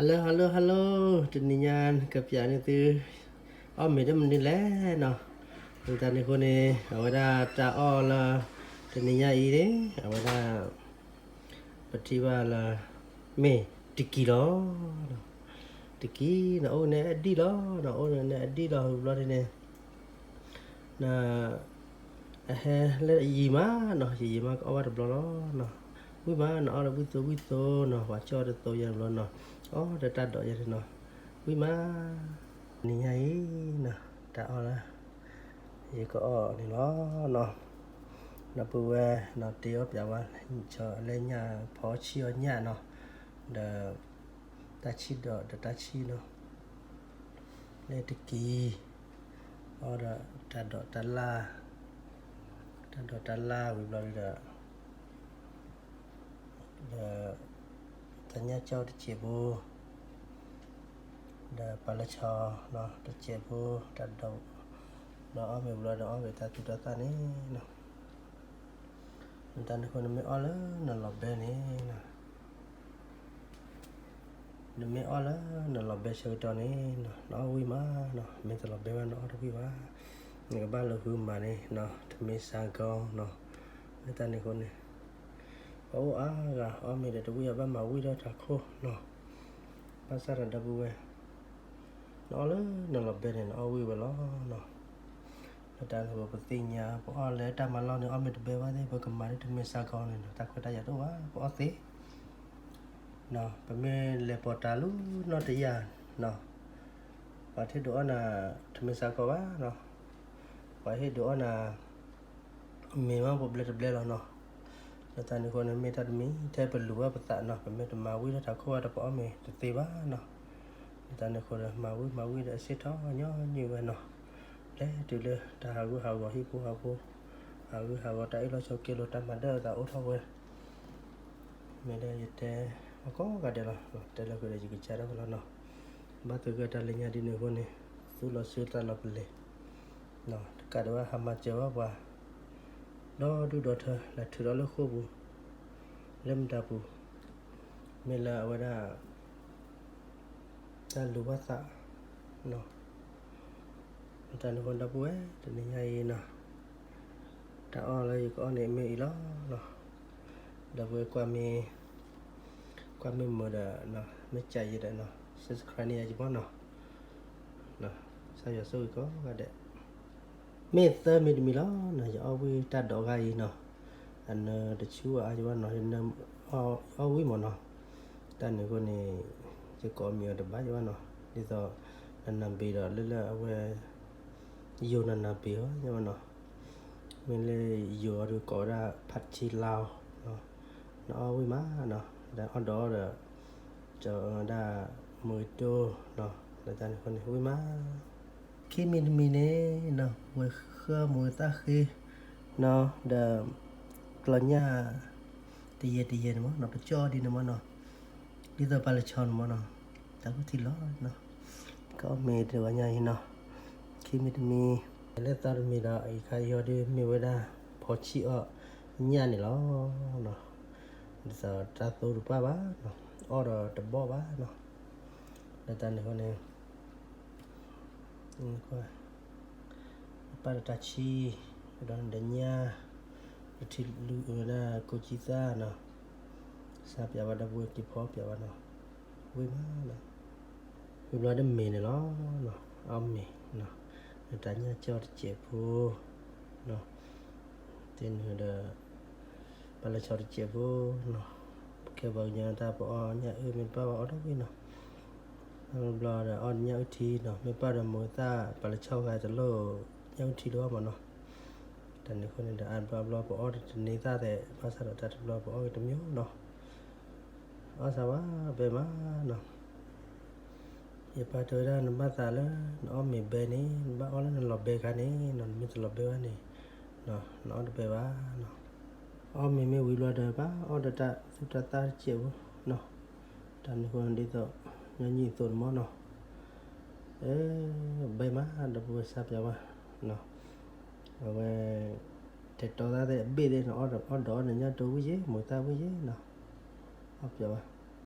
Hello hello hello, တနံၤညါကပျးန့ၢ်သု အီၣ်မ့ၤတမနုၤလဲၣ်နီၤ. လၢတၢ်န့ၣ်အဃိန့ၣ် အဝဲဒၣ်တၢ်အီၣ်လၢ တနံၤညါအံၤန့ၣ် အဝဲဒၣ် ပထံၣ်ဘၣ်လၢ မ့ၢ်တကံလီၤ. တကံန့ၣ် အိၣ်န့ၣ်အဒံၣ်လီၤနီၤ, အိၣ်န့ၣ်အဒံၣ်လီၤ ဝံၤဘျီဒ်န့ၣ် န အဟဲလၢယံာ်မးနီၤ, ယံာ်ယံာ်မးကအီၣ်ဘၣ်တဘျီလီၤနီၤ. ဝံၣ်မး နအီၣ်လၢဝံၣ်သိဝံၣ်သိနီၤ, ပှၤကၠီၣ်တသိယဲၢ်တဘျီနီၤ, အီၣ်ဒီးတၢ်ဒိးယဲၢ်န့ၣ်နီၤ. ဝံၣ်မး နံၤညါအံၤနီၤ တၢ်အီၣ်လၢ ယကအီၣ်န့ၣ်လီၤနီၤ. ဒီပုၢ်ဝဲၢ်နီၤ တ့အီၣ်ပျးဝဲ လၢညၣ်ဖီဆံၣ်အီၣ်ညၣ်နီၤ, ဒီး တၢ်ဆံၣ်ဒီးဒီးတၢ်ဆံၣ်နီၤ လၢတကံ အီၣ်ဒီးတၢ်ဒိးတၢ်လၢ်, တၢ်ဒိးတၢ်လၢ်ဝံၤဘျီဒီး ဒီး တၢ်ညၣ်ကၠီၣ်တစဲးဖိ ဒီးပာ်လၢဆီနီၤ တစဲးဖိ တၢ်ဒိး ဒီးအီၣ်မ့ၤဘျီဒီးအီၣ်က့ၤတၢ်သူတၢ်သၣ်န့ၣ်နီၤ. တၢ်န့ၣ်အဃိ နမ့ၢ်အီၣ်လၢနလီၤဘဲန့ၣ်နီၤ နမ့ၢ်အီၣ်လၢနလီၤဘဲဆၢကတီၢ်န့ၣ်နီၤ နအီၣ်ဝံၣ်မးနီၤ, မ့ၢ်တလီၤဘဲဘၣ်နအီၣ်တဝံၣ်ဘၣ်. နကဘၣ်လၢဃုမၤန့ၣ်နီၤ တမ့ၢ်စါကီနီၤ. လၢတၢ်န့ၣ်အဃိန့ၣ် ပှၤအိၣ်အါဂၤ အီၣ်မ့ၤဒီးတဝံၣ်အဘၣ်မၤဝံၣ်ထီၣ်တၢ်ခိၣ်နီၤ. ဘၣ်ဆၣ်ဒီးဒီပုၢ်ဝဲၢ် နအီၣ်လၢနလီၤဘဲန့ၣ် နအီၣ်ဝံၣ်ဝဲလီၤနီၤ. လၢတၢ်န့ၣ်အဃိ ပသ့ၣ်ညါ ပအီၣ်လၢတၢ်မၤလီၢ်န့ၣ် အီၣ်မ့ၤတဘဲဘၣ်သ့ၣ် ပကမၤဒ်တမ့ၢ်စါကီန့ၣ်နီၤ တၢ်ခွဲးတၢ်ယာ်တအိၣ်ဘၣ် ပအီၣ်သ့နီၤ. ပမ့ၢ်လဲၤပိာ်တၢ်လူၤနီတယၢ်နီၤ ပှၤတဟ့ၣ်ဒုးအီၣ်နၤ တမ့ၢ်စါကီဘၣ်နီၤ, ပှၤဟ့ၣ်ဒုးအီၣ်နၤ မ့ၢ်မးပဘျဲတဘျဲလီၤနီၤ. လၢတၢ်န့ၣ်အဃိန့ၣ် မ့ၢ်တၢ်တမံၤထဲပလူၤဘၣ်ပသးနီၤ, ပမ့ၢ်တမၤဝံၣ်ထီၣ်တၢ်ခိၣ်ဘၣ်ဒီး ပအီၣ်မ့ၤတသ့ဘၣ်နီၤ. လၢတၢ်န့ၣ်အဃိဒီး မၤဝံၣ်မၤဝံၣ်ဒီးအစ့ၣ်ထီၣ်ညီနုၢ်ဝဲနီၤ, လဲၤတုၤလၢတၢ်ဟးဂူာ်ဟးဂီၤဟံၣ်ဖိဃီဖိ, ဟးဂူာ်ဟးဂီၤတၢ်အ့ၣ်လိာ်ဆိးက့လိာ် တၢ်မၤဒၢၣ်အသးအိၣ်ထီၣ်ဝဲ မ့ၢ်လၢယတဲ အကိးဂၤဒဲးလီၤ, တဲလၢဃုာ်ဒီးယကစၢ်ဒၣ်ဝဲလီၤနီၤ. ဘၣ်သဂၢၢ်တၢ်လၢညါဒ်န့ၣ်အဃိန့ၣ် သူၣ်လီၤဆၢသးလီၤပလဲၤ တကးဒံးဘၣ်ဟးမၤစၢၤဘၣ်ပှၤ ဒီဒူၣ်ဒီထၢ လဲၤထုးထီၣ်လၢဃိာ်ပူၤ လၢမတၤပူၤ မ့ၢ်လၢအဝဲဒၣ် တၢ်လူၤဘၣ်သးနီၤ. တၢ်န့ၣ်အဃိဒီပုၢ်ဝဲၢ် တနံၤညါအံၤနီၤ တၢ်အီၣ်လၢယကအီၣ်န့ၣ် မ့ၢ်အံၤလီၤ. ဒီပုၢ်ဝဲၢ် ကွၢ်မ့ၢ်မုာ်ဒီး မ့ၢ်ကးယဲဒီး subscribe န့ၢ်ယၤကဘီနီၤ. ကစၢ်ယွၤဆိၣ်ဂ့ၤကိးဂၤဒဲး. မ့ၢ်သၢမံၤတမံၤလီၤနီၤ ယအီၣ်ဝံၣ်တၢ်ဒိးဂၤအံၤနီၤ. အနၢတဆူအါယဘၣ်နီၤ ယအီၣ်ဝံၣ်မးနီၤ. တၢ်န့ၣ်အဃိန့ၣ် ယကိးမံၤအီၤတဘၣ်ယဘၣ်နီၤ. ဒ်သိး နနၢ်ဘ့ၣ်ဒီးလၢလၢအဝဲ ယိၤနနၢ်ဘ့ၣ်အီၤယဘၣ်နီၤ. မ့ၢ်လၢယိၤအီၤဒီးကိးဝဲဒၣ် ဖးထံလါအီၤ နအီၣ်ဝံၣ်မးနီၤ. ဒီးအီၣ်ဒီးအီၣ်ဒီး ကၠီဝဲဒၣ် မုာ်တိၢ်နီၤ. လၢတၢ်န့ၣ်အဃိန့ၣ် ဝံၣ်မး ခံမံၤတမံၤန့ၣ်နီၤ ဝဲဃၢမူသၣ်ဃ့နီၤ ဒီး ကျီညၣ် တယဲၢ်တယဲၢ်န့ၣ်မးနီၤ ပကၠီဒ်န့ၣ်မးနီၤ ဒ်သိးပာ်လီၤဆီန့ၣ်မးနီၤ တၢ်ဝဲထံလီၤနီၤ ကအီၣ်မ့ၤတဂီၤညါအံၤနီၤ ခံမံၤတမံၤ လၢသီတမံၤဒီး အံၤခါအံၤဟီဒုးမ့ၢ်ဝဲဒၣ် ဖီဆံၣ်အီၣ်ညၣ်န့ၣ်လီၤနီၤ ဒ်သိးတၢ်သိတပှၢ်ဘၣ်နီၤ အီၣ်ဒီးတဘီၣ်ဘၣ်နီၤ လၢတၢ်န့ၣ်အဃိန့ၣ် ပာ်ဒီးတၢ်ဆံၣ် ဒီးညၣ် ဒီးထံလူဝဲဒၣ်ကိးကံသၣ်နီၤ စါပၠးဝဲဒီပုၢ်ဝဲၢ်က့ၤဖီပၠးဝဲနီၤ ဝံၣ်မးနီၤ ဝံၣ်ဘျီဒီးမ့ၤန့ၣ်လီၤ အီၣ်မ့ၤနီၤ ဒီးတၢ်ညၣ်ကၠီၣ်တစဲးဖိနီၤ တနုၤဒီး ပာ်လီၤဆီတစဲးဖိနီၤ ပကဲပှၤကညီတၢ်ပအီၣ်ညၣ်အုၣ်မ့ၢ်တဘၣ်ဘၣ်အီၣ်တဝံၣ်နီၤ ဘျီဒီးအီၣ်ညၣ်အုၣ်ထံနီၤ မ့ၢ်ပာ်ဒီးမုာ်သၣ် ပာ်လီၤဆီဂၤတလိၣ်ညၣ်အုၣ်ထံတဘၣ်မးနီၤ တၢ်န့ၣ်အဃိန့ၣ်ဒီး အါဘျီဘျီပအီၣ်တန့ၤသၣ်သဲး ဘၣ်ဆၣ်ဒီးတၢ်တဘျီပအီၣ်က့ၤတမံၤနီၤ အီၣ်သးဘၣ်ဘဲမးနီၤ ယပာ်တ့ၢ်ဝဲဒၣ်နဘၣ်သးလၢ နအီၣ်မ့ၤဘဲန့ၣ် နဘၣ်အီၣ်လၢနလီၤဘဲခါန့ၣ်နီၤ နမ့ၢ်တလီၤဘဲဘၣ်န့ၣ် နအီၣ်တဘဲဘၣ်နီၤ အီၣ်မ့ၤမ့ၢ်ဝံၤဘျီဒီး ဘၣ်အီၣ်ဒီးတၢ်သူၣ်တၢ်သၣ်တစဲးဖိနီၤ တၢ်န့ၣ်အဃိန့ၣ်ဒ်သိး ညီနုၢ်အသိးန့ၣ်မးနီၤ ဘဲမး ဒီပုၢ်ဝဲၢ်စါပၠးဝဲနီၤ အဝဲ တဲတီသၣ်သ့ၣ်အဘ့ၣ်သ့ၣ်နီၤ အီၣ်ဒီးအီၣ်ဒီးအီၣ်ဒီးညၣ်တိဝံၣ်ယ့ၣ် မုာ်သၣ်ဝံၣ်ယ့ၣ်နီၤ အီၣ်ပၠးဝဲ